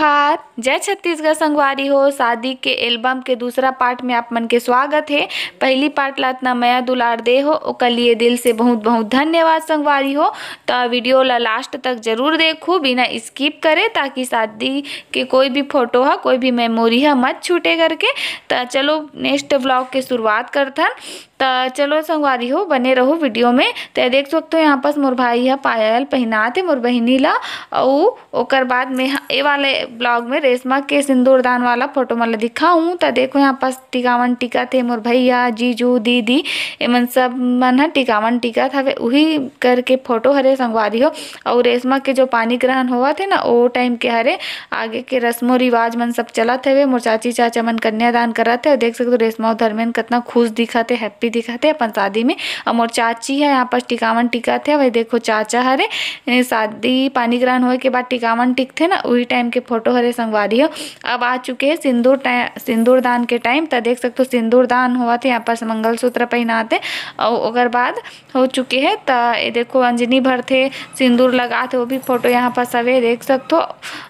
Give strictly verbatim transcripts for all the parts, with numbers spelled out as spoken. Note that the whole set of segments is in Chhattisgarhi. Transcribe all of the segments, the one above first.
नमस्कार, जय छत्तीसगढ़ संगवारी हो। शादी के एल्बम के दूसरा पार्ट में आप मन के स्वागत हे। पहली पार्ट ला इतना मया दुलार दे हो, ओकर लिए दिल से बहुत बहुत धन्यवाद संगवारी हो। त वीडियो ला लास्ट तक जरूर देखो बिना स्किप करे, ताकि शादी के कोई भी फोटो ह, कोई भी मेमोरी ह मत छूटे करके। त चलो नेक्स्ट व्लॉग के शुरुआत करथन। त चलो संगवारी हो, बने रहो वीडियो में। त देख सकते हो यहाँ पास मोर भाई ह पायल पहिनात हे मोर बहिनी ला, अउ ओकर बाद में ह-, ए वाले ब्लॉग में रेशमा के सिंदूरदान वाला फोटो मन ला दिखाऊं। त देखो यहाँ पास टिकावन टिकत हे मोर भैया, जीजू, दीदी, एमन सब मन ह टिकावन टिकत हवे। उही करके फोटो हरे संगवारी हो। अउ रेशमा के जो पानी ग्रहण होवत हे ना, ओ टाइम के हरे। आगे के रस्मो रिवाज मन सब चलत हवे। मोर चाची चाचा मन कन्यादान करत हे। देख सकते हो रेशमा अउ धर्मेन कतना खुश दिखत हे, हैप्पी दिखत हे अपन शादी में। अउ मोर चाची ह यहाँ पास टिकावन टिकत हे। वही देखो चाचा हरे, ए, शादी पानी ग्रहण होए के बाद टिकावन टिकथे ना, उही टाइम के फोटो हरे संगवारी हो। अब आ चुके हे सिंदूर टाइ-, सिंदूर दान के टाइम। त देख सकते हो सिंदूर दान होवत हे, यहाँ पास मंगलसूत्र पहिनात हे। अउ ओकर बाद हो चुके हे। त ये देखो अंजनी भरथे, सिंदूर लगाथे, वो भी फोटो यहाँ पास हवे, देख सकथो।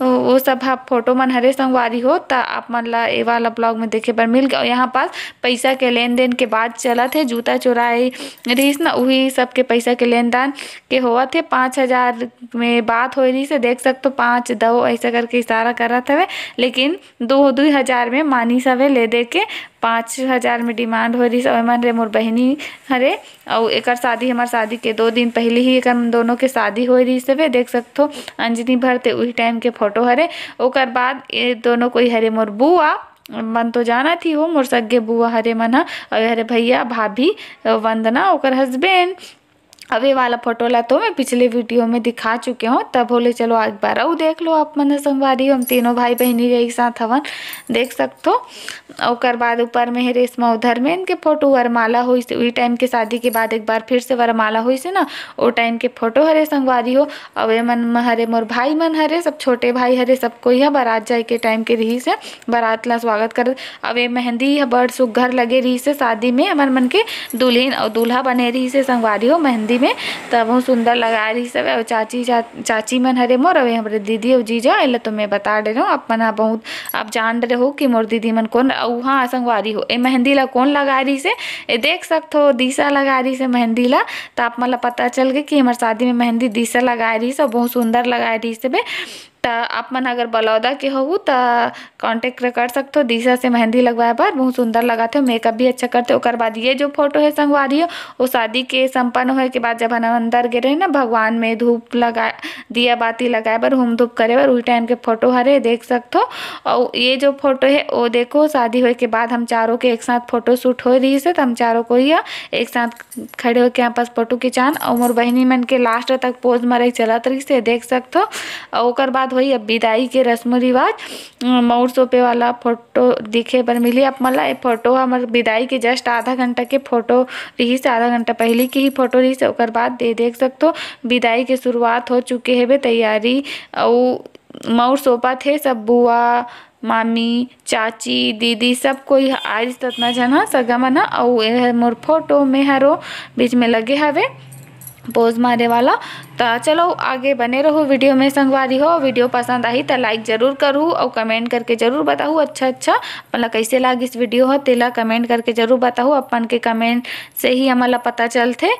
वो सब ह फोटो मन हरे संगवारी हो। त आप मन ला ए वाला ब्लॉग में देखे बर मिल गया। यहाँ पास पैसा के लेन देन के बात चलत हे, जूता चोराई रहिस ना, उही सबके पैसा के लेन देन के होवत हे। पाँच हजार में बात होए रहिस हे, देख सकथो, पाँच दो ऐसा करके इशारा करत हवे, लेकिन दो, दुई हजार में मानिस हवे ले दे के, पाँच हजार में डिमांड होए रहिस। अउ एमन रे मोर बहिनी हरे, अउ एकर शादी, हमर शादी के दो दिन पहले ही एकर दोनों के शादी होए रहिस हवे, देख सकथो अंजनी भरथे उही टाइम के फोटो हरे। ओकर बाद ये दोनों कोई हरे मोर बुआ, मन तो जानत ही हो, मोर सगे बुआ हरे मन ह, अउ हरे भैया, भाभी, वंदना, ओकर हस्बैंड। अब ये वाला फोटो ला तो मैं पिछले वीडियो में दिखा चुके हूँ, तब होले चलो एक बार अउ देख लो आप मन ह संगवारी हो, हम तीनों भाई बहिनी एक साथ हवन, देख सकथो। ओकर बाद ऊपर में हे रेशमा अउ धर्मेन के फोटो, वरमाला होइस, उही टाइम के शादी के बाद एक बार फिर से वरमाला होइस ना, ओ टाइम के फोटो हरे संगवारी हो। अउ एमन म हरे मोर भाई मन हरे, सब छोटे भाई हरे, सब कोई ह बारात जाए के टाइम के रहिस हे, बारात ला स्वागत करत। अब ये मेहंदी ह बड़ सुग्घर लगे रहिस हे शादी में, हमर मन के दुल्हन अउ दूल्हा बने रहिस हे संगवारी हो मेहंदी में, त बहुत सुंदर लगाए रहिस हवे। अउ चाची, चा-, चाची मन हरे मोर, अउ ये हमरे दीदी अउ जीजा, एला तो मैं बता डरे हूँ, आप मन ह बहुत, आप जान डरे हो कि मोर दीदी मन कोन। अउ हाँ संगवारी हो, ए मेहंदी ला कोन लगाए रहिस हे, ए देख सकथो, दिशा लगाए रहिस हे मेहंदी ला, त आप मन ला पता चल गे कि हमर शादी में मेहंदी दिशा लगाए रहिस हे, अउ बहुत सुंदर लगाए रहिस हवे। त आप मन अगर बलौदा के होहू त कॉन्टेक्ट कर सकथो दिशा से मेहंदी लगवाए बर, बहुत सुंदर लगत हे, मेकअप भी अच्छा करथे। ओकर बाद ये जो फोटो हे संगवारी हो, वो शादी के संपन्न होए के बाद जब हम अंदर गे रहे ना भगवान में धूप लगा, दिया बाती लगाए बर, हूम धूप करे बर, उही टाइम के फोटो हरे, देख सकथो। अउ ये जो फोटो हे वो देखो शादी होए के बाद हम चारों के एक साथ फोटो शूट होए रहिस हे, त हम चारों कोई ह एक साथ खड़े होके यहाँ पास फोटो खिंचान। अउ मोर बहिनी मन के लास्ट तक पोज मरई चलत रहिस हे, देख सकथो। अउ ओकर बाद होई अब विदाई के रस्म रिवाज, अ, मउर सौंपे वाला फोटो दिखे बर मिली आप मन ला। ये फोटो हमर विदाई के जस्ट आधा घंटा के फोटो रिहिस, आधा घंटा पहिली के ही फोटो रिहिस। ओकर बाद ये देख सकथो विदाई के शुरुआत हो चुके हेबे तैयारी, अउ मउर सौंपत हे सब बुआ, मामी, चाची, दीदी, सब कोई ह-, आइस ततना झन ह, सगा मन ह। अउ ए ह मोर फोटो में हरो बीच में लगे हवे पोज मारे वाला। त चलो आगे बने रहो वीडियो में संगवारी हो। वीडियो पसंद आही त लाइक जरूर करू अउ कमेंट करके जरूर बताहू अच्छा अच्छा मतलब कैसे लागिस वीडियो ह, तेला कमेंट करके जरूर बताहू। अपन के कमेंट से ही हमन ला पता चलथे।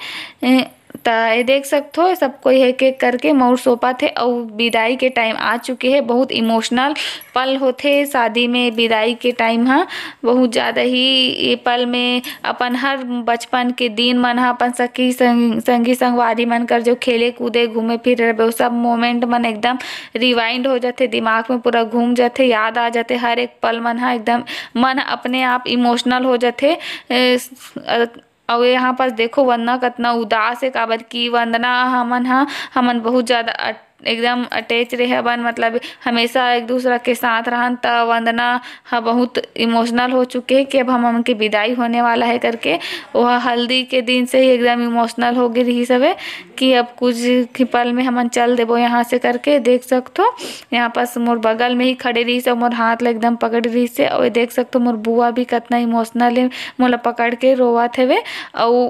ए, त ये देख सकथो सब कोई एक एक करके मउर सौंपत हे अउ विदाई के टाइम आ चुके हे। बहुत इमोशनल पल होथे शादी में विदाई के टाइम ह, बहुत ज़्यादा ही ये पल में अपन हर बचपन के दिन मन ह, अपन सखी संग-, संगी संगवारी मन कर जो खेले कूदे घूमे फिरे रहे, वो सब मोमेंट मन एकदम रिवाइंड हो जाथे, दिमाग में पूरा घूम जाथे, याद आ जाथे हर एक पल मन ह, एकदम मन अपने आप इमोशनल हो जाथे। ए, स-, अ, अउ यहाँ पास देखो वंदना कतना उदास हे, काबर कि वंदना हमन ह, हमन बहुत ज़्यादा अट-, एकदम अटैच रहे हवन, मतलब हमेशा एक दूसरा के साथ रहन, त वंदना ह बहुत इमोशनल हो चुके हे कि अब हम हमन के विदाई होने वाला है करके। वह हल्दी के दिन से ही एकदम इमोशनल हो गई रही हवे कि अब कुछ ही पल में हमन चल देबो यहाँ से करके। देख सकथो यहाँ पास मोर बगल में ही खड़े रहिस अउ मोर हाथ ला एकदम पकड़े रहिस हे। अउ ये देख सकथो मोर बुआ भी कतना इमोशनल हे, मोला पकड़ के रोवत हवे। अउ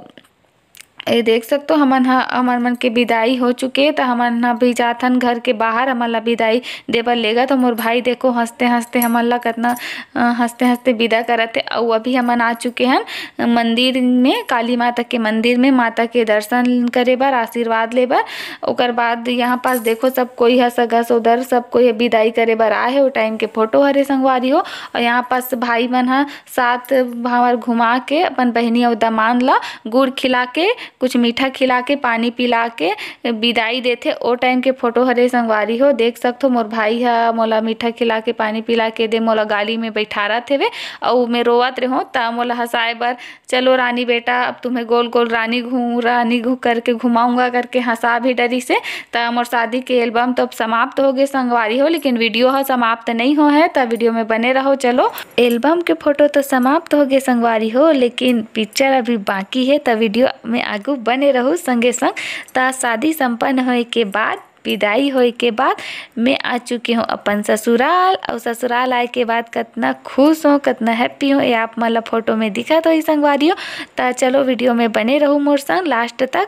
ए देख सकथो, हमन ह, हमर मन के बिदाई हो चुके, त हमन ह भी जाथन घर के बाहर, हमन ला बिदाई दे बर लेगत। त मोर भाई देखो, हंसते हंसते हमन ला कतना, अ, हंसते हंसते बिदा करत हे। अउ अभी हमन आ चुके हन मंदिर में, काली माता के मंदिर में, माता के दर्शन करे बर, आशीर्वाद ले बर। ओकर बाद यहाँ पास देखो, सब कोई ह, सगा सोदर, सब कोई ह बिदाई करे बर आए हे। ओ टाइम के फोटो हरे संगवारी हो। और यहाँ पास भाई मन ह सात भांवर घुमा के अपन बहिनी अउ दमांद ला गुड़ खिला के, कुछ मीठा खिला के, पानी पिला के बिदाई देथे। ओ टाइम के फोटो हरे संगवारी हो, देख सकथो, मोर भाई ह मोला मीठा खिला के, पानी पिला के दे, मोला गाड़ी में बैठारत हेवे, अउ मैं रोवत रेहों, त मोला हंसाए बर, "चलो रानी बेटा, अब तुम्हें गोल गोल रानी घू-, रानी घू करके घुमाऊंगा," करके हंसा भी डरिस हे। त मोर शादी के एल्बम तो अब समाप्त हो गे संगवारी हो, लेकिन वीडियो ह समाप्त नहीं हो है, त वीडियो में बने रहो। चलो, एल्बम के फोटो तो समाप्त हो गे संगवारी हो, लेकिन पिक्चर अभी बाकी है, त वीडियो में आगू बने रहू संगे संग। त शादी संपन्न होए के बाद, बिदाई होए के बाद मैं आ चुके हूँ अपन ससुराल। अउ ससुराल आए के बाद कतना खुश हूँ, कतना हैप्पी हूँ, ये आप मन ला फोटो में दिखत होही संगवारी हो। त चलो, वीडियो में बने रहू मोर संग लास्ट तक।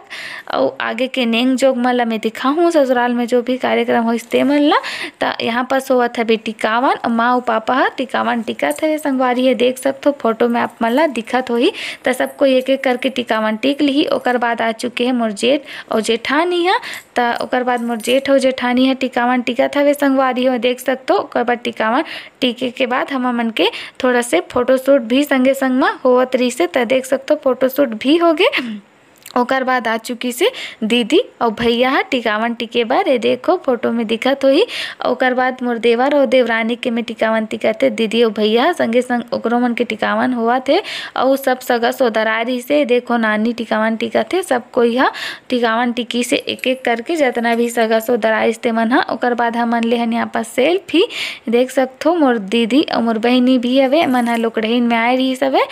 अउ आगे के नेंग जोग मन ला मैं दिखाहूँ, ससुराल में जो भी कार्यक्रम होइस ते मन ला। त यहाँ पास होवत हवे टिकावन, अउ माँ अउ पापा ह टिकावन टिकत हवे संगवारी हे, देख सकथो फोटो में आप मन ला दिखत होही। त सब कोई एक एक करके टिकावन टिक लिही। ओकर बाद आ चुके हे मोर जेठ अउ जेठानी ह। त ओकर बाद मोर जेठ अउ जेठानी ह टिकावन टिकत हवे संगवारी हो, देख सकथो। ओकर बाद टिकावन टिके के बाद हमर मन के थोड़ा से फोटोशूट भी संगे संग म होवत रहिसे, त देख सकथो फोटोशूट भी होगे। ओकर बाद आ चुकी से दीदी अउ भैया ह टिकावन टिके बर। ये देखो फोटो में दिखत होही। ओकर बाद मोर देवर अउ देवरानी के में टिकावन टिकत हे, दीदी अउ भैया ह संगे संग ओकरो मन के टिकावन होवत हे। अउ सब सगा सोदर आए रहिसे, देखो नानी टिकावन टिकत हे, सब कोई ह टिकावन टिकी से एक एक करके जतना भी सगा सोदर आइस ते मन ह। ओकर बाद हमन ले हन यहाँ पास सेल्फी, देख सकथो मोर दीदी अउ मोर बहिनी भी हवे, मन ह लोकड़हिन में आए रहिस हवे।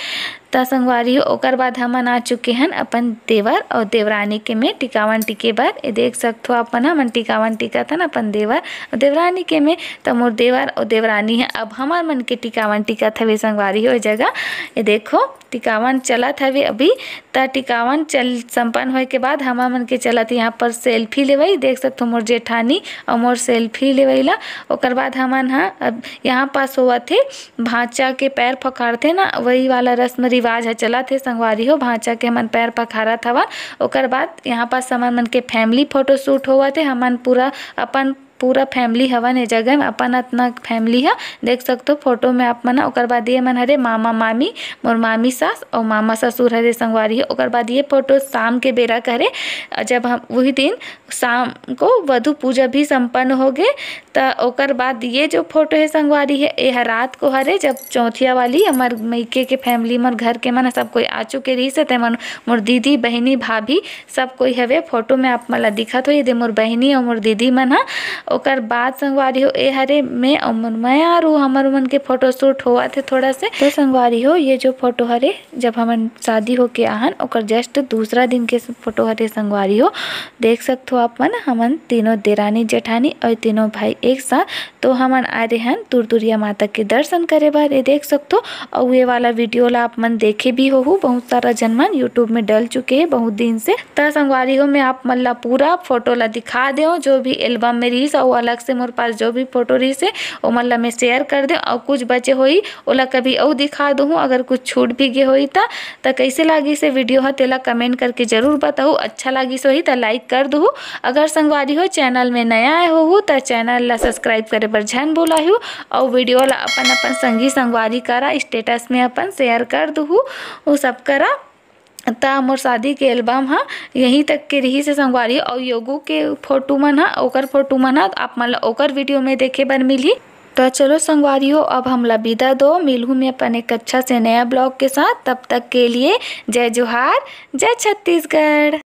त संगवारी हो, ओकर बाद हमन आ चुके हन अपन देवर अउ देवरानी के में टिकावन टिके बर। ए देख सकथो अपन, हमन टिकावन टिकत हन अपन देवर अउ देवरानी के में। त मोर देवर अउ देवरानी ह अब हमर मन के टिकावन टिकत हवे संगवारी हो। ए जगह ए देखो टिकावन चलत हवे अभी। त टिकावन चल संपन्न होए के बाद हमर मन के चलत यहाँ पर सेल्फी लेवई। देख सकथो मोर जेठानी अउ मोर सेल्फी लेवई ला। ओकर बाद हमन ह अब यहाँ पास होवत हे भांचा के पैर पखारथे ना, वही वाला रस्म रिवाज ह चलत हे संगवारी हो। भांचा के हमन पैर पखारत हवन। ओकर बाद यहाँ पास हमर मन के फैमिली फोटोशूट होवत हे। हमन पूरा अपन पूरा फैमिली हवन ए जगह में, अपन अतना फैमिली ह देख सकथो फोटो में आप मन ह। ओकर बाद ये मन हरे मामा मामी, मोर मामी सास अउ मामा ससुर हरे संगवारी हो। ओकर बाद ये फोटो शाम के बेरा के हरे, जब हम वही दिन शाम को वधु पूजा भी संपन्न हो गे। त ओकर बाद ये जो फोटो हे संगवारी हे, ए ह रात को हरे, जब चौथिया वाली हमर मइके के फैमिली, मोर घर के मन ह सब कोई आ चुके रहिस हे, ते मन मोर दीदी, बहिनी, भाभी सब कोई हवे। फोटो में आप मन ला दिखत होही, ये दे मोर बहिनी अउ मोर दीदी मन ह। ओकर बाद संगवारी हो, ए हरे मैं अउ मोर मयारू, हमर मन के फोटोशूट होवत हे थोड़ा से। तो संगवारी हो, ये जो फोटो हरे, जब हमन शादी होके आहन, ओकर just दूसरा दिन के फोटो हरे संगवारी हो। देख सकथो आप मन, हमन तीनों देरानी जेठानी अउ तीनों भाई एक साथ, तो हमन आए रेहन तुरतुरिया माता के दर्शन करे बर। ये देख सकथो, अउ ये वाला वीडियो ला आप मन देखे भी होहू, बहुत सारा जन मन YouTube में डल चुके हे बहुत दिन से। त संगवारी हो, मैं आप मन ला पूरा फोटो ला दिखा देव, जो भी एल्बम में रहिस, अउ अलग से मोर पास जो भी फोटो रहिस हे, ओमन ला मैं शेयर कर देव। अउ कुछ बचे होही, ओला कभी अउ दिखा दूहूँ, अगर कुछ छूट भी गे होही त। त कइसे लागिस हे वीडियो ह, तेला कमेंट करके जरूर बताहू। अच्छा लागिस होही त लाइक कर दूहू। अगर संगवारी हो, चैनल में नया आए होहू त चैनल ला सब्सक्राइब करे बर झन भुलाहू। अउ वीडियो ला अपन अपन संगी संगवारी करा, स्टेटस में अपन शेयर कर दूहू, उ सब करा। त मोर शादी के एल्बम ह यहीं तक के रहिस हे संगवारी। अउ योगू के फोटो मन ह, ओकर फोटो मन ह, आप मन ला ओकर वीडियो में देखे बर मिलही। त चलो संगवारी हो, अब हमला बिदा दो, मिलहूँ मैं अपन एक अच्छा से नया ब्लॉग के साथ। तब तक के लिए जय जोहार, जय छत्तीसगढ़।